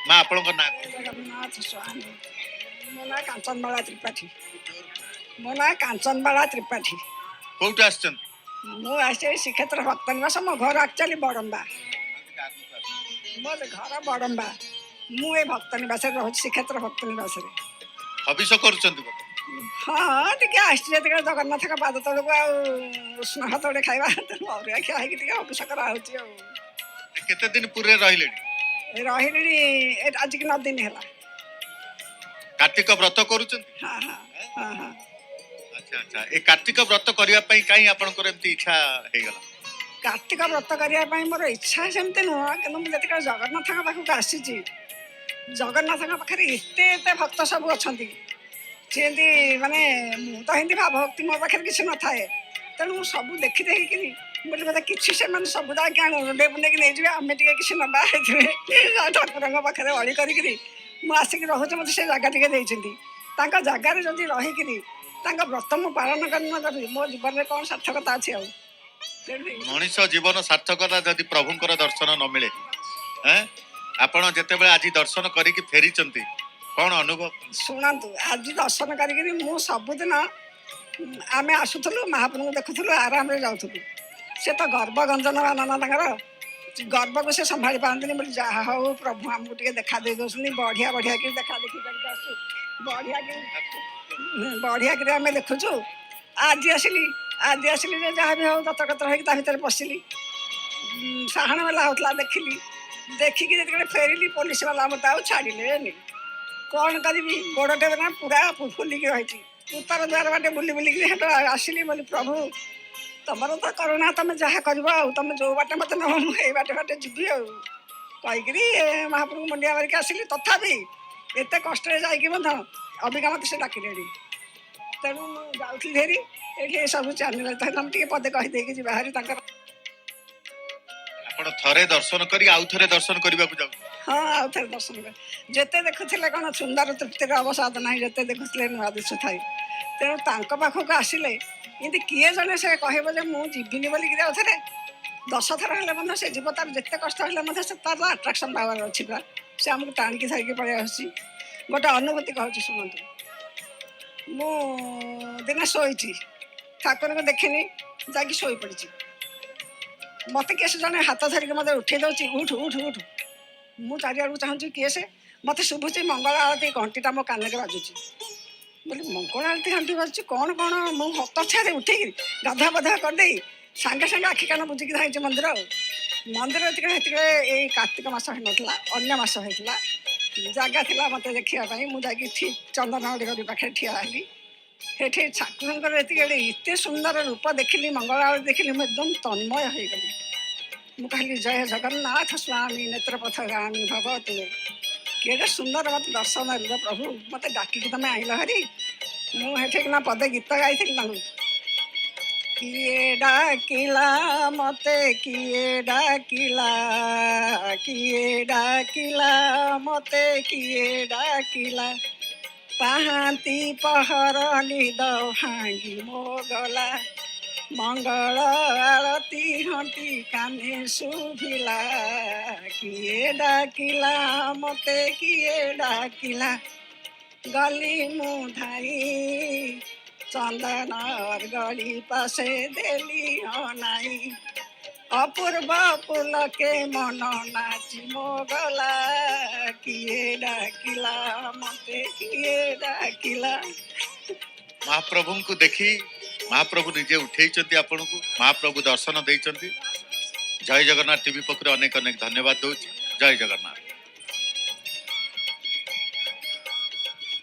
ମା, ଆପଣଙ୍କ ନାଁ କଣ? ଜଗନ୍ନାଥ ସ୍ୱାମୀ। ମୋ ନାଁ କାଞ୍ଚନବାଳା ତ୍ରିପାଠୀ। ମୋ ନାଁ କାଞ୍ଚନବାଳା ତ୍ରିପାଠୀ। କୋଉଠୁ ଆସିଛନ୍ତି? ମୁଁ ଆସିଛି ଏଇ ଶ୍ରୀକ୍ଷେତ୍ର ଭକ୍ତ ନିବାସ। ମୋ ଘର ଆକ୍ଚୁଆଲି ବଡ଼ମ୍ବା। ମୋ ଘର ବଡ଼ମ୍ବା। ମୁଁ ଏ ଭକ୍ତ ନିବାସରେ ରହୁଛି, ଶ୍ରୀକ୍ଷେତ୍ର ଭକ୍ତ ନିବାସରେ। ହବିଷ କରୁଛନ୍ତି ବୋଧେ? ହଁ, ଟିକେ ଆସିଛି ଯେତେବେଳେ ଜଗନ୍ନାଥଙ୍କ ପାଦ ତଳକୁ, ଆଉ ଉଷୁନା ଭାତ ଗୋଟେ ଖାଇବା, ତେଣୁ ଅରୁଆ ଖିଆ ହେଇକି ଟିକେ ହବିଷ କରାହଉଛି। ଆଉ କେତେ ଦିନ ପୁରୀରେ ରହିଲେଣି? ଏ ରହିଲିଣି ଆଜିକି 9 ଦିନ ହେଲା। କାର୍ତ୍ତିକ ବ୍ରତ କରୁଛନ୍ତି? ହଁ। ଆଚ୍ଛା, ଏ କାର୍ତ୍ତିକ ବ୍ରତ କରିବା ପାଇଁ କାହିଁ ଆପଣଙ୍କର ଏମିତି ଇଚ୍ଛା ହେଇଗଲା? କାର୍ତ୍ତିକ ବ୍ରତ କରିବା ପାଇଁ ମୋର ଇଚ୍ଛା ସେମିତି ନୁହଁ, କିନ୍ତୁ ମୁଁ ଯେତେବେଳେ ଜଗନ୍ନାଥଙ୍କ ପାଖକୁ ଆସିଛି, ଜଗନ୍ନାଥଙ୍କ ପାଖରେ ଏତେ ଏତେ ଭକ୍ତ ସବୁ ଅଛନ୍ତି, ସେମିତି ମାନେ ମୁଁ ତ ଏମିତି ଭାବଭକ୍ତି ମୋ ପାଖରେ କିଛି ନଥାଏ। ତେଣୁ ମୁଁ ସବୁ ଦେଖି ଦେଖିକିରି ବୋଲି ବୋଧେ କିଛି ସେମାନେ ସବୁ ଯାଇକି ଉଣ୍ଡେଇ ପୁଣ୍ଡେଇକି ନେଇଯିବେ, ଆମେ ଟିକେ କିଛି ନବା। ହେଇଥିବେ ଠାକୁରଙ୍କ ପାଖରେ ଅଳି କରିକିରି ମୁଁ ଆସିକି ରହୁଛି। ମୋତେ ସେ ଜାଗା ଟିକେ ଦେଇଛନ୍ତି। ତାଙ୍କ ଜାଗାରେ ଯଦି ରହିକିରି ତାଙ୍କ ବ୍ରତ ମୁଁ ପାଳନ କରିନପାରିବି, ମୋ ଜୀବନରେ କ'ଣ ସାର୍ଥକତା ଅଛି? ଆଉ ମଣିଷ ଜୀବନ ସାର୍ଥକତା ଯଦି ପ୍ରଭୁଙ୍କର ଦର୍ଶନ ନ ମିଳେ। ଏଁ? ଆପଣ ଯେତେବେଳେ ଆଜି ଦର୍ଶନ କରିକି ଫେରିଛନ୍ତି, କ'ଣ ଅନୁଭବ? ଶୁଣନ୍ତୁ, ଆଜି ଦର୍ଶନ କରିକିରି ମୁଁ ସବୁଦିନ ଆମେ ଆସୁଥିଲୁ, ମହାପ୍ରଭୁଙ୍କୁ ଦେଖୁଥିଲୁ, ଆରାମରେ ଯାଉଥିଲୁ। ସେ ତ ଗର୍ବ ଗଞ୍ଜନ ମାନ, ତାଙ୍କର ଗର୍ବକୁ ସେ ସମ୍ଭାଳି ପାରନ୍ତିନି ବୋଲି। ଯାହା ହଉ, ପ୍ରଭୁ ଆମକୁ ଟିକେ ଦେଖା ଦେଇ ଦେଉଛନ୍ତି। ବଢ଼ିଆ ବଢ଼ିଆ କି ଦେଖା ଦେଖି କରିକି ଆସୁ, ବଢ଼ିଆ କି ବଢ଼ିଆ କିରି ଆମେ ଦେଖୁଛୁ। ଆଜି ଆସିଲି ଯେ ଯାହା ବି ହଉ ତତକତ୍ର ହେଇକି ତା ଭିତରେ ପଶିଲି। ସାହାଣ ମେଲା ହଉଥିଲା, ଦେଖିଲି। ଦେଖିକି ଯେତେବେଳେ ଫେରିଲି, ପୋଲିସ ବାଲା ମୋତେ ଆଉ ଛାଡ଼ିଲେନି। କ'ଣ କରିବି? ଗୋଡ଼ଟେ ନା ପୁରା ଫୁଲିକି ରହିଛି। ଉତ୍ତର ଦ୍ୱାର ବାଟେ ବୁଲି ବୁଲିକି ସେଠୁ ଆସିଲି ବୋଲି, ପ୍ରଭୁ ତମର ତ କରୁଣା, ତମେ ଯାହା କରିବ, ଆଉ ତମେ ଯୋଉ ବାଟେ ମୋତେ ନବ, ମୁଁ ଏଇ ବାଟେ ବାଟେ ଯିବି ଆଉ କହିକିରି ମହାପ୍ରଭୁ ମୁଣ୍ଡିଆ ମାରିକି ଆସିଲି। ତଥାପି ଏତେ କଷ୍ଟରେ ଯାଇକି ମଧ୍ୟ ଅବିକା ମୋତେ ସେ ଡାକିଲେଣି। ତେଣୁ ମୁଁ ଯାଉଥିଲି ହେରି ଏଇଠି ସବୁ ଚ୍ୟାନେଲ, ତମେ ଟିକେ ପଦେ କହିଦେଇକି ଯିବା ହାରି ତାଙ୍କର। ଆପଣ ଥରେ ଦର୍ଶନ କରି ଆଉ ଥରେ ଦର୍ଶନ କରିବାକୁ ଯାଉଛନ୍ତି? ହଁ, ଆଉ ଥରେ ଦର୍ଶନ କରି। ଯେତେ ଦେଖୁଥିଲେ କ'ଣ ସୁନ୍ଦର ତୃପ୍ତିର ଅବସାଦ ନାହିଁ, ଯେତେ ଦେଖୁଥିଲେ ନୂଆ ଦିଶୁଥାଏ। ତେଣୁ ତାଙ୍କ ପାଖକୁ ଆସିଲେ ଏମିତି କିଏ ଜଣେ ସେ କହିବ ଯେ ମୁଁ ଯିବିନି ବୋଲିକିରି? ଆଉ ଥରେ 10 ଥର ହେଲେ ମଧ୍ୟ ସେ ଯିବ। ତାର ଯେତେ କଷ୍ଟ ହେଲେ ମଧ୍ୟ ସେ ତାର ଆଟ୍ରାକ୍ସନ୍ ପାୱାର ଅଛି ପୁରା, ସେ ଆମକୁ ଟାଣିକି ଧରିକି ପଳେଇ ଆସୁଛି। ଗୋଟେ ଅନୁଭୂତି କହୁଛି, ଶୁଣନ୍ତୁ। ମୁଁ ଦିନେ ଶୋଇଛି, ଠାକୁରଙ୍କୁ ଦେଖିନି, ଯାଇକି ଶୋଇପଡ଼ିଛି। ମୋତେ କିଏ ସେ ଜଣେ ହାତ ଧରିକି ମୋତେ ଉଠେଇ ଦେଉଛି, "ଉଠୁ, ଉଠୁ, ଉଠୁ।" ମୁଁ ଚାରିଆଡ଼କୁ ଚାହୁଁଛି କିଏ ସେ। ମୋତେ ଶୁଭୁଛି ମଙ୍ଗଳ ଆଳତୀ ଘଣ୍ଟିଟା ମୋ କାନରେ ବାଜୁଛି ବୋଲି। ମଙ୍ଗଳ ଆଳତୀ ଘଣ୍ଟି ବାଜୁଛି, କ'ଣ କ'ଣ? ମୁଁ ହତଛାରେ ଉଠିକି ଗାଧୁଆ ପାଧୁଆ କରିଦେଇ ସାଙ୍ଗେ ସାଙ୍ଗେ ଆଖି କାନ ବୁଜିକି ଧାଇଁଛି ମନ୍ଦିର। ଆଉ ମନ୍ଦିର ଯେତିକି ସେତିକି ଏଇ କାର୍ତ୍ତିକ ମାସ ହେଇନଥିଲା, ଅନ୍ୟ ମାସ ହେଇଥିଲା। ଜାଗା ଥିଲା ମୋତେ ଦେଖିବା ପାଇଁ। ମୁଁ ଯାଇକି ଠିକ୍ ଚନ୍ଦନ ଗଡ଼ି ପାଖରେ ଠିଆ ହେଲି। ସେଠି ଠାକୁରଙ୍କର ଏତିକି ଏତେ ସୁନ୍ଦର ରୂପ ଦେଖିଲି, ମଙ୍ଗଳ ଆଳତୀ ଦେଖିଲି, ମୁଁ ଏକଦମ ତନ୍ମୟ ହେଇଗଲି। ମୁଁ କହିଲି, "ଜୟ ଜଗନ୍ନାଥ ସ୍ୱାମୀ ନେତ୍ର ପଥଗାମୀ ଭବ ତୁମେ।" କେଡ଼େ ସୁନ୍ଦର ମୋତେ ଦର୍ଶନ ଦେଲେ ପ୍ରଭୁ, ମୋତେ ଡାକିକି ତମେ ଆଣିଲ ହରି। ମୁଁ ସେଠିକିନା ପଦେ ଗୀତ ଗାଇଥିଲି ତାଙ୍କୁ। କିଏ ଡାକିଲା ମତେ, କିଏ ଡାକିଲା, କିଏ ଡାକିଲା ମତେ, କିଏ ଡାକିଲା? ପାହାନ୍ତି ପହର ନିଦ ଭାଙ୍ଗି ମୋ ଗଲା, ମଙ୍ଗଳ ଆଳତୀ ଘଣ୍ଟି କାନେ ଶୁଭିଲା, କିଏ ଡାକିଲା ମତେ, କିଏ ଡାକିଲା? ଗଲି ମୁଁ ଧାଇ ଚନ୍ଦନ ଗଳି ପାଶେ ଦେଲି ଅନାଇ, ଅପୂର୍ବ ପୁଲକେ ମନ ନାଚି ମୋ ଗଲା, କିଏ ଡାକିଲା ମତେ, କିଏ ଡାକିଲା? ମହାପ୍ରଭୁଙ୍କୁ ଦେଖି ମହାପ୍ରଭୁ ନିଜେ ଉଠେଇଛନ୍ତି ଆପଣଙ୍କୁ, ମହାପ୍ରଭୁ ଦର୍ଶନ ଦେଇଛନ୍ତି। ଜୟ ଜଗନ୍ନାଥ ଟିଭି ପକ୍ଷରୁ ଅନେକ ଅନେକ ଧନ୍ୟବାଦ ଦଉଛି। ଜୟ ଜଗନ୍ନାଥ।